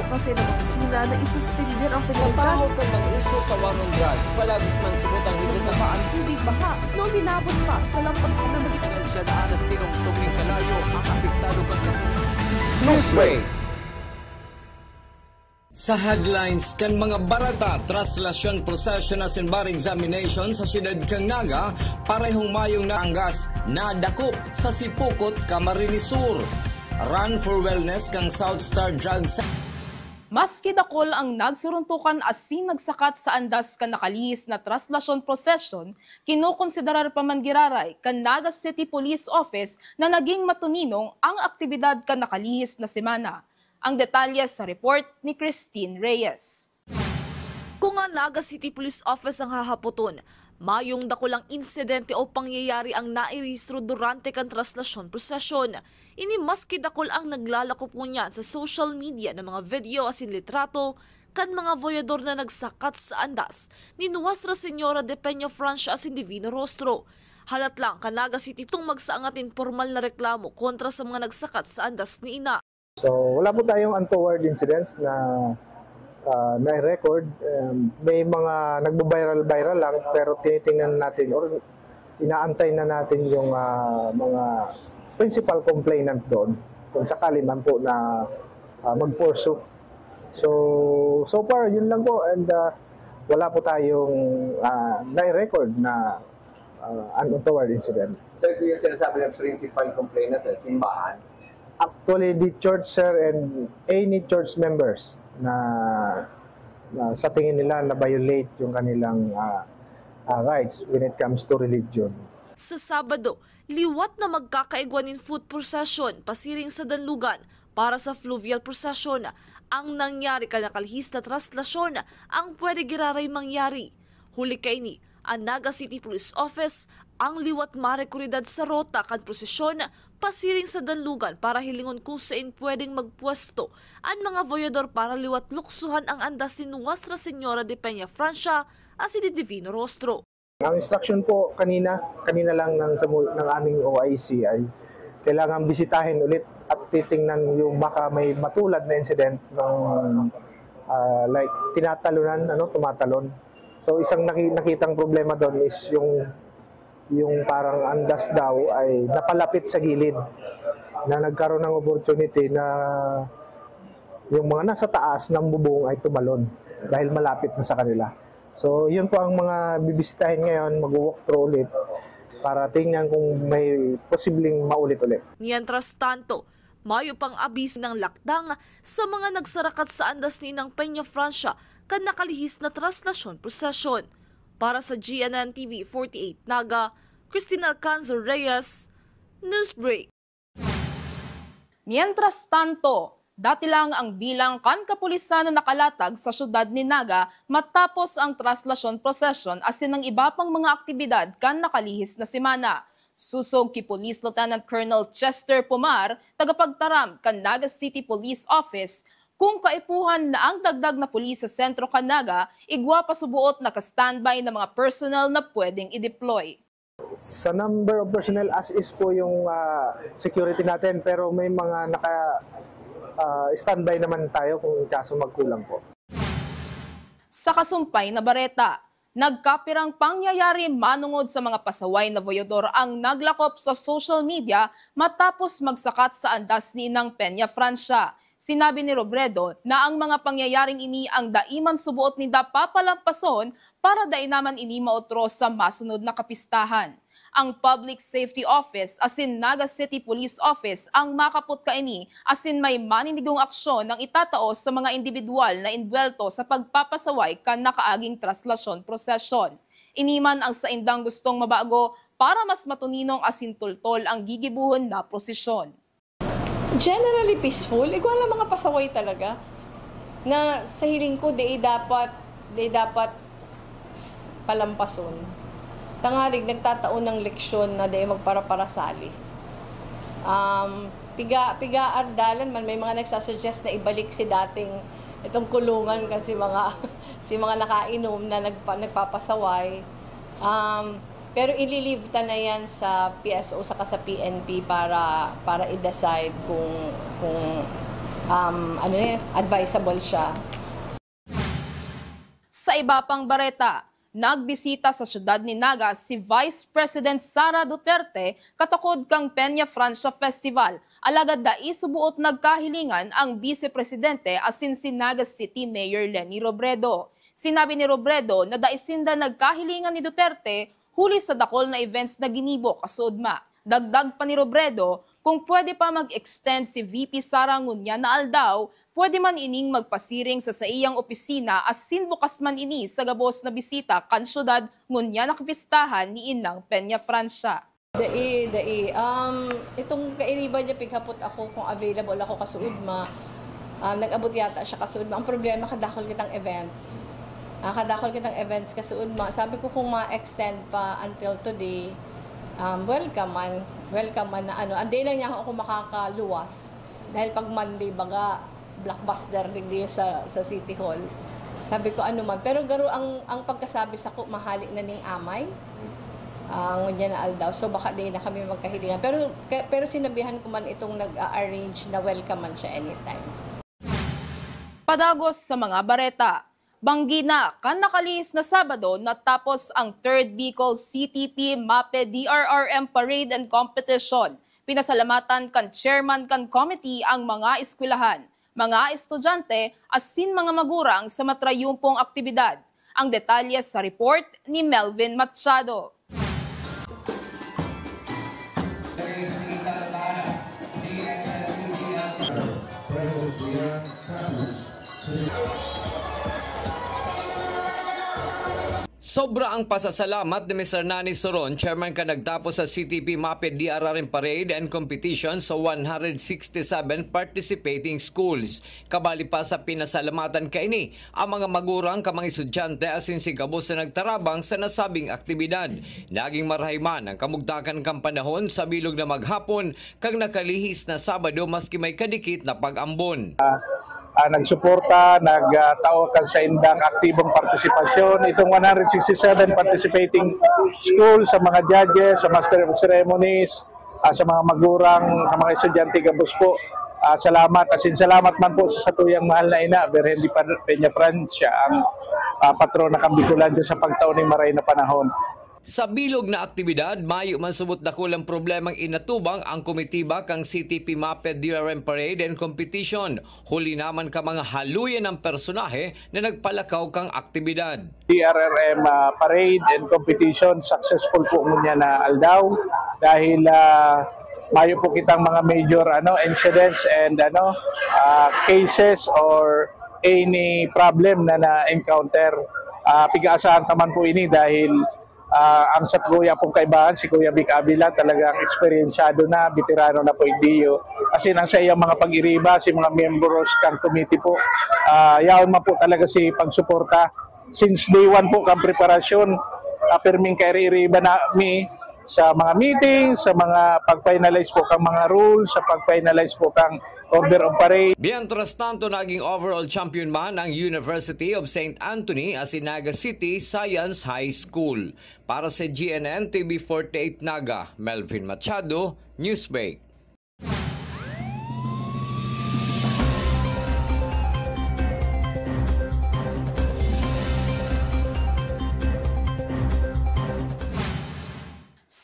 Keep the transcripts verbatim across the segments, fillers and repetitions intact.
Sa Senado opisina na isuspindi ang Sa komunidad. Tahaw kan mga isyu sa war on drugs, palagis man subot ang higit na Bumaba ang tubig baha na uminabot pa sa lampag na magiging Dahil siya daan na tinungtong nin kalayo ang apektado kan kasunod. Newsbreak. Sa headlines kan mga bareta, traslasyon procession asin bar examination sa siyudad kan Naga, parehong mayong naanggas, nadakop sa Sipocot, Camarines Sur. Run for Wellness kan South Star Drugs. Maski dakul ang nagsuruntukan asin nagsakat sa andas kan nakalihis na traslasyon procession, kinokonsiderar pa man giraray kan Naga City Police Office na naging matuninong ang aktibidad kan nakalihis na semana. Ang detalye sa report ni Christine Reyes. Kung ang Naga City Police Office ang hahapoton, mayong dakulang insidente o pangyayari ang nairehistro durante kan traslasyon prosesyon. Ini maski dakul ang naglalakop ngunyan sa social media na mga video asin litrato kan mga voyador na nagsakat sa andas ni Nuestra Señora de Peña Francia asin Divino Rostro. Halat lang kan Naga City tong magsaangat nin pormal na reklamo kontra sa mga nagsakat sa andas ni Ina. So, wala po tayong untoward incidents na, ah, na-record. Um, may mga nagbo-viral-viral lang, pero tinitingnan natin or inaantay na natin yung, ah, mga principal complainant doon kung sakali man po na, ah, mag-pursue. So, so far, yun lang po. And, ah, wala po tayong, ah, na-record na, ah, untoward incident. Sir, yung sinasabi ng principal complainant, eh, simbahan? Actually, the church, sir, and any church members na, na sa tingin nila na-violate yung kanilang, ah, ah, rights when it comes to religion. Sa Sabado, liwat na magkakaigwa nin foot procession pasiring sa Danlugan para sa fluvial procession. Ang nangyari kan nakalihis na traslasyon ang pwede giraray mangyari. Huli kaini, ang Naga City Police Office ang liwat marekoridad sa rota kan prosesyon pasiring sa Danlugan para hilingon kung saen pwedeng magpwesto an mga voyador para liwat luksohan ang andas ni Nuestra Señora de Peña Francia asin ni Divino Rostro. Ang instruction po kanina, kanina lang ng, sa mu-, ng aming O I C ay kailangan bisitahin ulit at titingnan yung baka may matulad na incident ng, ah, like, tinatalunan, ano, tumatalon. So, isang naki-, nakitang problema doon is yung, yung parang andas daw ay napalapit sa gilid na nagkaroon ng opportunity na yung mga nasa taas ng bubong ay tumalon dahil malapit na sa kanila. So, yun po ang mga bibisitahin ngayon, mag-walk through ulit para tingnan kung may posibleng maulit ulit. Mientras tanto, mayo pang abiso ng lakdang sa mga nagsarakat sa andas ni Inang Peña Francia kan nakalihis na traslasyon prosesyon. Para sa G N N T V forty-eight Naga, Christine Alcanzar Reyes, Newsbreak. Mientras tanto, dati lang ang bilang kan kapulisan na nakalatag sa siyudad ni Naga matapos ang traslasyon prosesyon asin ang iba pang mga aktibidad kan nakalihis na semana. Susog ki Police Lieutenant Colonel Chester Pomar, tagapagtaram kan Naga City Police Office, kung kaipuhan na ang dagdag na pulis sa sentro kan Naga, igwa pa suboot naka-standby na mga personnel na pwedeng i-deploy. Sa number of personnel, as is po yung, ah, security natin, pero may mga naka, ah, standby naman tayo kung kaso magkulang po. Sa kasumpay na bareta, nagkapirang pangyayari manongod sa mga pasaway na voyador ang naglakop sa social media matapos magsakat sa andas ni Inang Peña Francia. Sinabi ni Robredo na ang mga pangyayaring ini ang dai man suboot ninda papalampason para dai naman ini maotro sa masunod na kapistahan. Ang Public Safety Office asin Naga City Police Office ang makapot kaini asin may maninigong aksyon ang itatao sa mga indibidwal na inbuwelto sa pagpapasaway kan nakaaging traslasyon prosesyon. Ini man ang saindang gustong mabago para mas matuninong asin tultol ang gigibohon na prosesyon. Generally peaceful, igwa lang mga pasaway talaga na sa hiling ko, di dapat, di dapat palampason. Tangarig nagtatao ng leksyon na di magparaparasali. Um, piga, piga ardalan man, may mga nagsasuggest na ibalik si dating itong kulungan kasi mga, si mga nakainom na nagpa, nagpapasaway. Um, pero ililive ta na yan sa P S O saka sa P N P para, para i-decide kung, kung, um, ano eh, advisable siya. Sa iba pang bareta, nagbisita sa siyudad ni Naga si Vice President Sara Duterte katukod kan Peña Francia Festival, alagad dai suboot nagkahilingan ang Bise Presidente asin si Naga City Mayor Leni Robredo. Sinabi ni Robredo na dai sinda nagkahilingan ni Duterte huli sa dakol na events na ginibo kasuodma. Dagdag pa ni Robredo, kung pwede pa mag-extend si V P Sara ngunyan na aldaw, pwede man ining magpasiring sa saiyang opisina asin bukas man ini sa gabos na bisita kan syudad ngunyan na kapistahan ni Inang Peña Francia. Dai, dai. Um, itong kairiba niya, pighapot ako kung available ako kasuodma. Um, nag-abot yata siya kasuodma. Ang problema, kadakol kitang events. Ah, kadakol kitang events kasuodma. Sabi ko kung ma-extend pa until today, um, welcome man. Welcome man na ano. Ang day lang niya ako makakaluwas. Dahil pag Monday, baga, blockbuster digdi sa, sa City Hall. Sabi ko, "Ano man." Pero garo ang, ang pagkasabi sako, mahali na ning amay. Ah, ngunyan na aldaw. So, baka di na kami magkahilingan. Pero, ke- pero sinabihan ko man itong nag-a-arrange na welcome man siya anytime. Padagos sa mga bareta. Banggi na kan nakalihis na Sabado natapos ang third Bicol C T P MAPEH D R R M Parade and Competition. Pinasalamatan kan chairman kan committee ang mga eskwelahan, mga estudyante asin mga magurang sa matrayumpong aktibidad. Ang detalye sa report ni Melvin Machado. Sobra ang pasasalamat ni Mister Nani Soron, chairman kan nagtapos sa C T P MAPEH D R R M Parade and Competition sa one hundred sixty-seven participating schools. Kabali pa sa pinasalamatan kaini ang mga magurang kan mga estudyante asin si gabos na nagtarabang sa nasabing aktibidad. Naging marahay man ang kamugtakan kan panahon sa bilog na maghapon kan nakalihis na Sabado maski may kadikit na pag-ambon. Ah, nagsuporta, nagtao kan saindang aktibong partisipasyon. Itong one hundred sixty-seven participating school, sa mga judges, sa master of ceremonies, ah, sa mga magurang, sa mga estudyante gabos po. Ah, salamat, asin salamat man po sa satuyang mahal na ina, Birhen de Pan- Peña Francia, ang, ah, patrona kan Bicolandia sa pagtao ning maray na panahon. Sa bilog na aktibidad, mayo man subot dakulang problemang inatubang ang komitiba kan C T P MAPEH D R M Parade and Competition, huli naman kan mga haluyan ng personahe na nagpalakaw kan aktibidad. D R R M, ah, Parade and Competition, successful po ngunyan na aldaw dahil, ah, mayo po kitang mga major, ano, incidents and, ano, ah, cases or any problem na na-encounter. Ah, pig-aasahan ka man po ini dahil, ah, ang sa kuya pong kaibahan, si Kuya Vic Avila, talagang eksperyensyado na, veterano na po, hindi yun. As in, ang sa iyang mga pag-iriba, si mga miyembros kang committee po, ah, yaon man po talaga si pagsuporta. Since day one po, kang preparasyon, ah, pirming kairi-iriba na mi sa mga meeting, sa mga pag-finalize po kang mga rules, sa pag-finalize po kang order of parade. Mientras tanto, naging overall champion man ang University of Saint Anthony asin Naga City Science High School. Para sa G N N T V forty-eight Naga, Melvin Machado, Newsbreak.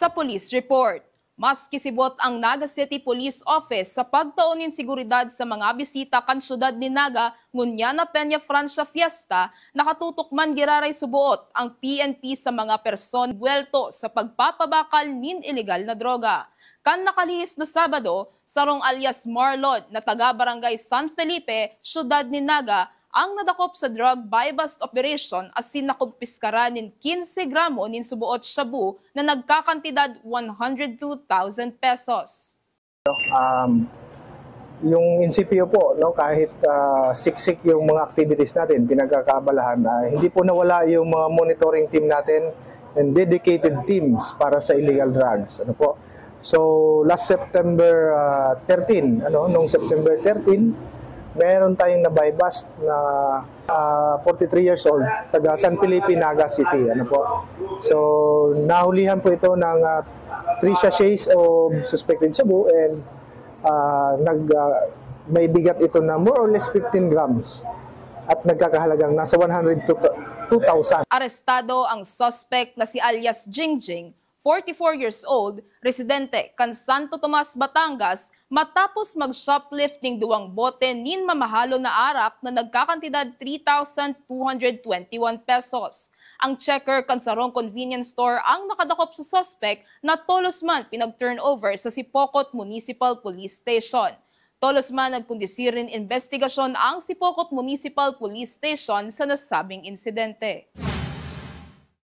Sa police report, maski sibot ang Naga City Police Office sa pagtao nin seguridad sa mga bisita kan syudad nin Naga ngunyan na Peña Francia Fiesta, nakatutok man giraray suboot ang P N P sa mga person buwelto sa pagpapabakal nin ilegal na droga. Kan nakalihis na Sabado, sarong alias Marlon na taga Barangay San Felipe, syudad nin Naga, ang nadakop sa drug buy-bust operation asin nakumpiskaran nin quince gramo nin suboot shabu na nagkakantidad one hundred two thousand pesos. Um, yung N C P O po, no, kahit, ah, siksik yung mga activities natin, pinagkakaabalahan, ah, hindi po nawala yung mga monitoring team natin and dedicated teams para sa illegal drugs. Ano po? So, last September, ah, thirteen, ano, nung September thirteen, meron tayong na-buy-bust na, ah, forty-three years old, taga San Felipe, Naga City. Ano po? So, nahulihan po ito ng, ah, three sachets of suspected shabu and, ah, nag, ah, May bigat ito na more or less fifteen grams at nagkakahalagang nasa one hundred to two thousand. Arestado ang suspect na si alias Jingjing, forty-four years old, residente kan Santo Tomas, Batangas, matapos mag-shoplift ning duwang bote nin mamahalon na arak na nagkakantidad three thousand two hundred twenty-one pesos. Ang checker kan sarong convenience store ang nakadakop sa suspect na tolos man pinag-turnover sa Sipocot Municipal Police Station. Tolos man nagkondusir nin imbestigasyon ang Sipocot Municipal Police Station sa nasabing insidente.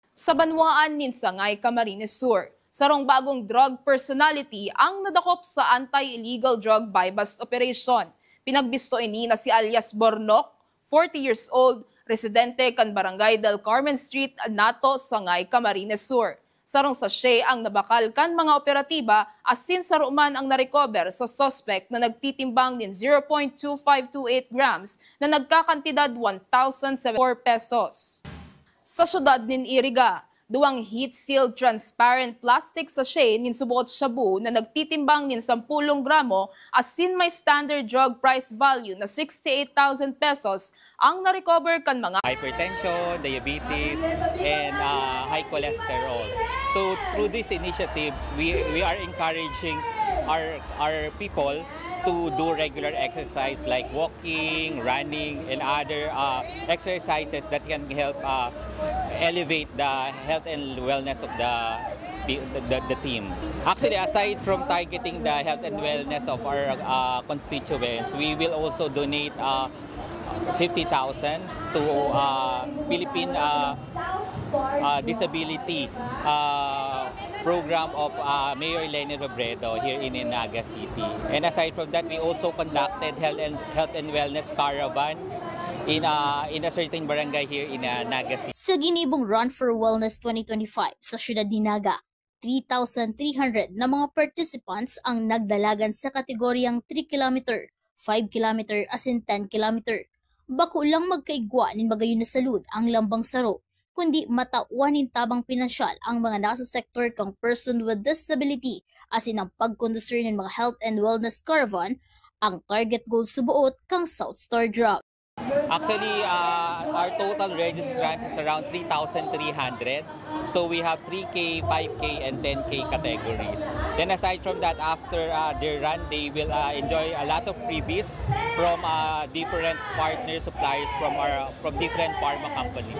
Sa banwaan nin Sangay, Camarines Sur, sarong bagong drug personality ang nadakop sa anti-illegal drug buy-bust operation. Pinagbisto ini na si alias Bornok, forty years old, residente kan Barangay Del Carmen Street, Nato, Sangay, Camarines Sur. Sarong sachet ang nabakal kan mga operatiba asin saro man ang narecover sa suspect na nagtitimbang nin zero point two five two eight grams na nagkakantidad one thousand seventy-four pesos. Sa siyudad nin Iriga, duwang heat-sealed transparent plastic sachet nin suboot shabu na nagtitimbang nin sampulong gramo asin may standard drug price value na sixty-eight thousand pesos ang na-recover kan mga hypertension, diabetes, and uh, high cholesterol. So through these initiatives, we, we are encouraging our, our people to do regular exercise like walking, running, and other uh, exercises that can help uh, elevate the health and wellness of the, the, the, the team. Actually, aside from targeting the health and wellness of our uh, constituents, we will also donate uh, fifty thousand to uh, Philippine uh, uh, Disability uh, Program of uh, Mayor Leni Robredo here in Naga City. And aside from that, we also conducted health and, health and wellness caravan in, uh, in a certain barangay here in uh, Naga City. Sa ginibong Run for Wellness twenty twenty-five sa siyudad ni Naga, three thousand three hundred na mga participants ang nagdalagan sa kategoryang three kilometer, five kilometer asin ten kilometer. Bako lang magkaigwa nin magayon na salud ang lambang saro, kundi matawan nin tabang pinansyal ang mga nasa sektor kan person with disability asin ang pagkondusir nin mga health and wellness caravan. Ang target goal suboot kan South Star Drug. Actually, uh, our total registrants is around three thousand three hundred. So we have three K, five K, and ten K categories. Then aside from that, after uh, their run, they will uh, enjoy a lot of freebies from uh, different partner suppliers from our from different pharma companies.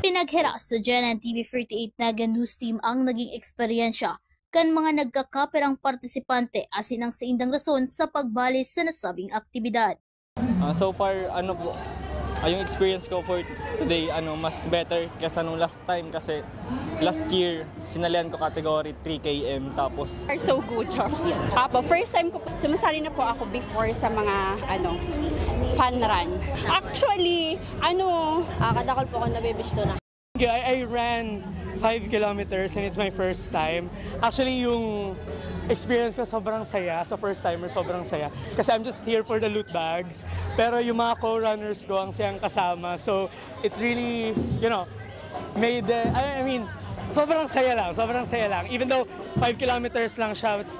Pinaghiras sa G N N T V forty-eight Naga News Team ang naging eksperyensya kan mga nagkakaperang partisipante asin ang saindang rason sa pagbali sa nasabing aktibidad. Uh, so far, ano po, uh, yung experience ko for today, ano, mas better kesa nung last time kasi last year, sinalian ko category three K M tapos Are so good, Josh. Apo, first time ko po, sumasali na po ako before sa mga, ano, fun run. Actually, ano, Ah, kadakol po akong nabibisto na. I, I ran five kilometers and it's my first time. Actually, yung experience ko sobrang saya. Sa first timer, sobrang saya. Kasi I'm just here for the loot bags. Pero yung mga co-runners ko, ang sayang kasama. So, it really, you know, made, uh, I I mean, sobrang saya lang. Sobrang saya lang. Even though five kilometers lang siya, it's